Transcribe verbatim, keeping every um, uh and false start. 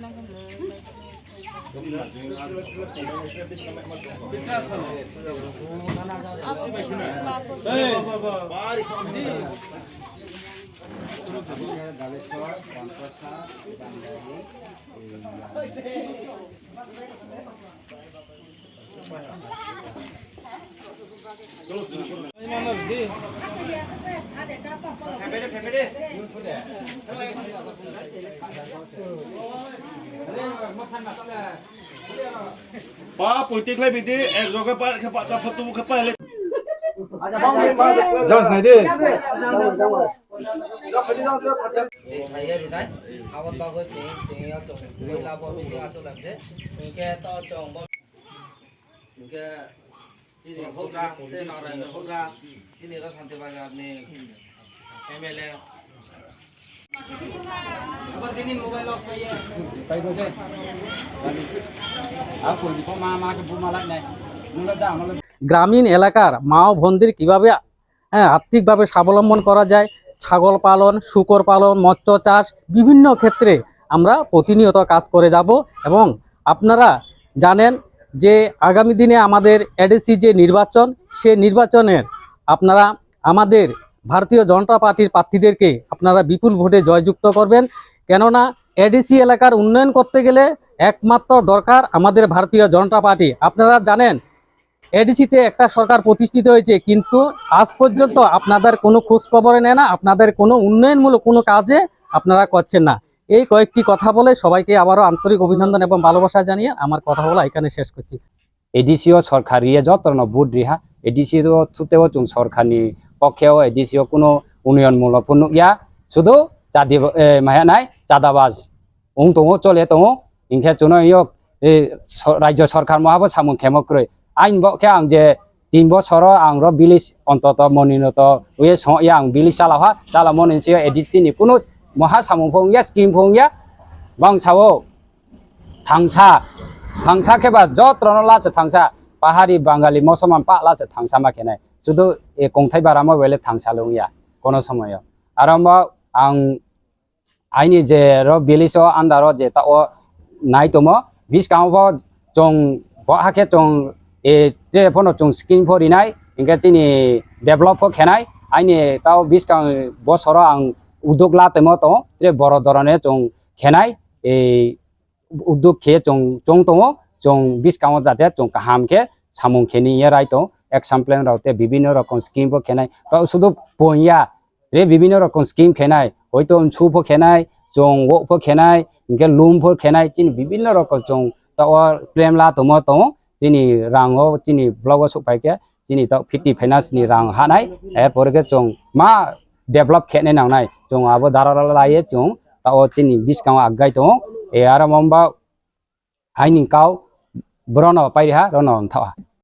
Pa, poitik lai bidi, ek roge pa, khe pa, ta photo khe pa le. Jos nai de. Tei saiya rinai, aboni bagwi tei, tei o chwng puila bo meeting achuk lamse. Hinkhe to chwng bo, hinkhe chini hokra, tei Narayan hokra, chini ro Santi Bazar ni M L A. Abo tini mobile lock paiye. Pai bo se. Ako ni ko ma ma ke bu malak nai. Nulo ja, nulo. গ্রামীণ এলাকার মা ও বোনদের কিভাবে, হ্যাঁ, আর্থিকভাবে স্বাবলম্বন করা যায়, ছাগল পালন, শূকর পালন, মৎস্য চাষ, বিভিন্ন ক্ষেত্রে আমরা প্রতিনিয়ত কাজ করে যাব। এবং আপনারা জানেন যে আগামী দিনে আমাদের এডিসি যে নির্বাচন, সে নির্বাচনের আপনারা আমাদের ভারতীয় জনতা পার্টির প্রার্থীদেরকে আপনারা বিপুল ভোটে জয়যুক্ত করবেন। কেননা এডিসি এলাকার উন্নয়ন করতে গেলে একমাত্র দরকার আমাদের ভারতীয় জনতা পার্টি। আপনারা জানেন, এডিসিতে একটা সরকার প্রতিষ্ঠিত হয়েছে, কিন্তু আজ পর্যন্ত আপনাদের কোনো খোঁজ খবরে নেয় না, আপনাদের কোনো উন্নয়নমূলক কোনো কাজে আপনারা করছেন না। এই কয়েকটি কথা বলে সবাইকে আবারও আন্তরিক অভিনন্দন এবং ভালোবাসা জানিয়ে আমার কথা বলা এখানে শেষ করছি। এডিসিও সরকার রিয়ে যতনো ভোট রিহা, এডিসিও থুতেও চুং সরকারনি পক্ষেও এডিসিও কোনো উন্নয়নমূলক কোনো ইয়া, শুধু চাঁদি, এ, মায়া নাই, চাঁদাবাজ। Wng tongo, chole tongo, hinkhe chwno yok, e, so-, rajyo sarkar mohabo samung khemo kwrwi. Ain bo khe ang je tin bosoro ang ro village ontoto moninoto wi song ya ang village chalao ha, chalao moni se A D C ni kunu moha samung phung ya, scheme phung ya, bang sao thangsa, thangsa khe ba jotrono lase thangsa, pahari Bangali Musulman pa lase thangsa ma khenai. Sudu e kongthai baramo bele thangsa lung ya, kono somoyo. Aro mo ang aini je ro village o under o je ta o nai tomo, bwskango bo chwng bo hakhe chwng, e, tre phano chwng scheme pho rinai, hinkhe chini develop pho khenai, aini ta o bwskang bosoro ang uddog la toimo tongo, tre boro dorone chwng khenai, e, uddog khe chwng, chwng tongo, chwng bwskango jate chwng kaham khe samung khe ni ye rai tongo, example rok tei bibinno rokom scheme pho khenai, to sudu ponya, tre bibinno rokom scheme khenai, hoito msu pho khenai, chwng wo pho khenai, hinkhe loan pho khenai, chini bibinno rokom chwng ta o claim la tomo tongo, chini rang o chini block o sok pai khe, chini ta fifty finance ni rang hanai, er pore khe chwng ma develop khenai nangnai, chwng abo dara lai ye chwng ta o chini bwskango aggai tongo, e aro mamba aini kau, borok no pairiha, rok no wngthaha.